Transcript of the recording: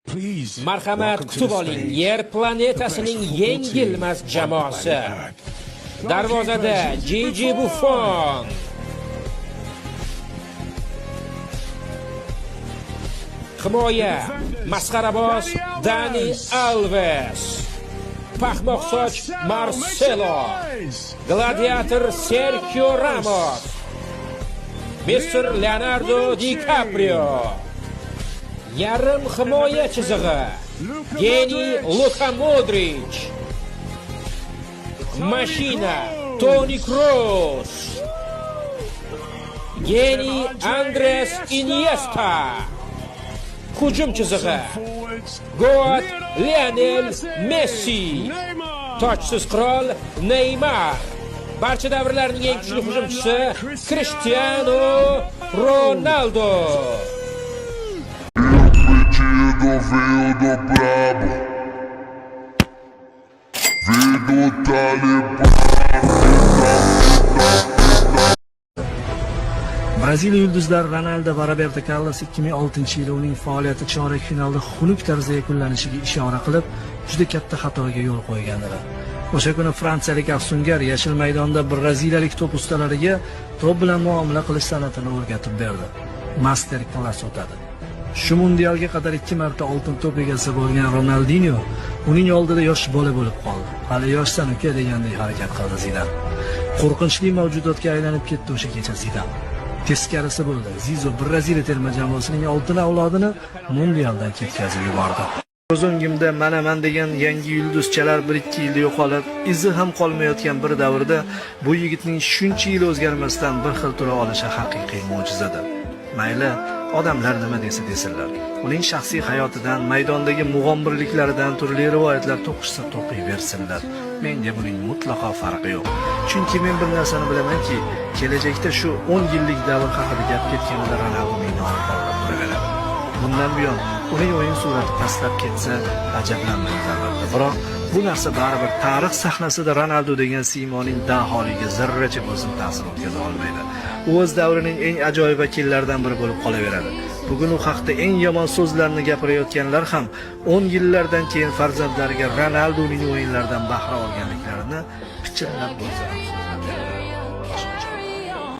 Marhamat, kutib oling Yer planetasining yengilmas jamoasi. Darvozada Gigi Buffon. Himoya masxaraboz Dani Alves. Paxmoqsoch Marcelo. Gladiator Sergio Ramos. Mr. Leonardo DiCaprio. Yarim himoya chizig'i. Geniy Luka Modric. Mashina Toni Kroos. Geniy Andres Iniesta. Hujum chizig'i. Goat Lionel Messi. Tojsiz qirol Neymar. Barcha davrlarning eng kuchli hujumchisi Cristiano Ronaldo. Pedido veio do brabo. Veio do Talibã. Braziliya yulduzlari Ronaldo va Roberto Carlos 2006-yili uning faoliyati chorak finalda xunuk tarzda yakunlanishiga ishora qilib, juda katta xatoga yo'l qo'ygandilar. O'sha kuni fransiyalik afsungar yashil maydonda braziliyalik to'p ustalariga to'p bilan muomala qilish san'atini o'rgatib berdi. Master klass o'tadi. Shu mundialga qadar ikki marta oltin to'p egasi bo'lgan Ronaldinho uning oldida yosh bola bo'lib qoldi. "Hali yoshsan, uka", degandek harakat qildi Zidan. Qo'rqinchli mavjudotga aylanib ketdi o'sha kecha Zidan. Teskarisi bo'ldi. Zizo Braziliya terma jamoasining oltin avlodini mundialdan ketkazib yubordi. Ko'z o'ngimda mana man degan yangi yulduzchalar 1-2 yilda yo'qolib, izi ham qolmayotgan bir davrda bu yigitning shuncha yil o'zgarmasdan bir xil tura olishi haqiqiy mo'jizadir. Mayli, odamlar nima desa desinlar. Uning shaxsiy hayotidan, maydondagi mug'ombirliklaridan turli rivoyatlar to'qishsa to'qiyversinlar. Menga buning mutlaqo farqi yo'q. Chunki men bir narsani bilamanki, kelajakda shu 10 yillik davr haqida gap ketganida Ronaldoning nomi porlab turaveradi. Bundan buyon uning o'yin surati pastlab ketsa, ajablanmaymiz albatta. Biroq bu narsa baribir tarix sahnasida Ronaldo degan siymoning daholiga zarracha bo'lsin ta'sir o'tkaza olmaydi. U o'z davrining eng ajoyib vakillaridan biri bo'lib qolaveradi. Bugun u haqda eng yomon so'zlarni gapirayotganlar ham 10 yillardan keyin farzandlariga Ronaldoning o'yinlaridan bahra olganliklarini pichirlab bo'lsa ham.